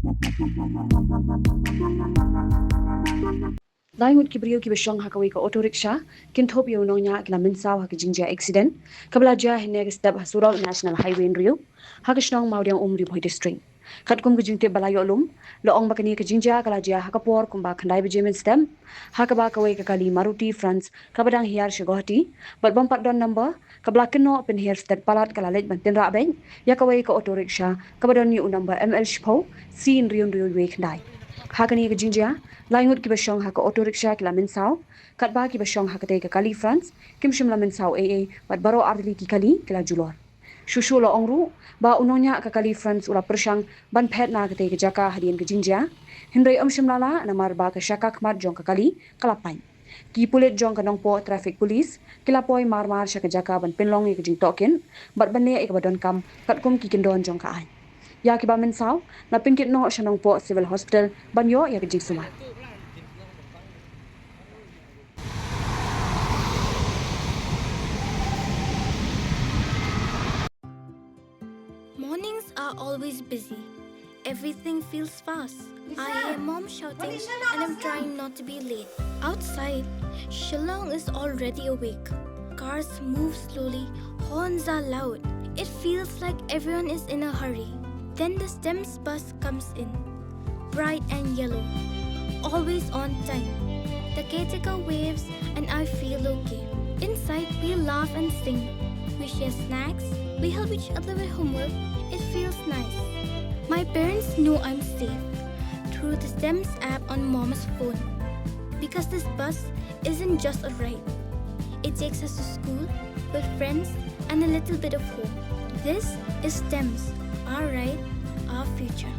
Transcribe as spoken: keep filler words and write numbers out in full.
Lai ngut ki briew kiba shong ha kawei ka auto rickshaw kin thup ïa u nongñiah ki la mynsaw ha ka jingjia accident kaba la jia hynne ka step ha surok National Highway hynriew ha ka shnong Mawdiang Um, Ri Bhoi District. Katkum ka jingtip ba la ïoh lum, la ong ba kane ka jingjia ka la jia ha ka por kumba khyndai baje mynstep, ha kaba kawei ka kali Maruti Frunze kaba dang hiar sha Guwahati bad bym pat don number, kaba la kynnoh pynher stet palat ka la leit ban tynrah beit ïa kawei ka auto rickshaw kaba don ïa u number M L shiphew C hynriew hynriew wei khyndai. Ha kane ka jingjia, lai ngut kiba shong ha ka auto rickshaw ki la mynsaw, katba kiba shong ha katei ka kali Frunze kim shym la mynsaw ei ei bad baroh artylli ki kali ki la julor. Shuh shuh la ong ruh ba u nongñiah ka kali Frunze u la pyrshang ban phet na katei ka jaka hadien ka jingjia, hynrei um shym la lah namar ba ka shaka khmat jong ka kali ka la pait. Ki pulit jong ka Nongpoh Traffic Police ki la poi mar mar sha ka jaka ban pynlong ïa ka jingtohkit bad ban leh ïa kaba donkam katkum ki kyndon jong ka aiñ. Ïa kiba mynsaw la pynkit noh sha Nongpoh Civil Hospital ban ïoh ïa ka jingsumar. Mornings are always busy. Everything feels fast. I hear mom shouting and I'm trying not to be late. Outside, Shillong is already awake. Cars move slowly, horns are loud. It feels like everyone is in a hurry. Then the STEMS bus comes in, bright and yellow, always on time. The caretaker waves and I feel okay. Inside, we laugh and sing. We share snacks, we help each other with homework. It feels nice. My parents know I'm safe through the STEMS app on mom's phone because this bus isn't just a ride. It takes us to school, with friends, and a little bit of hope. This is STEMS, our ride, our future.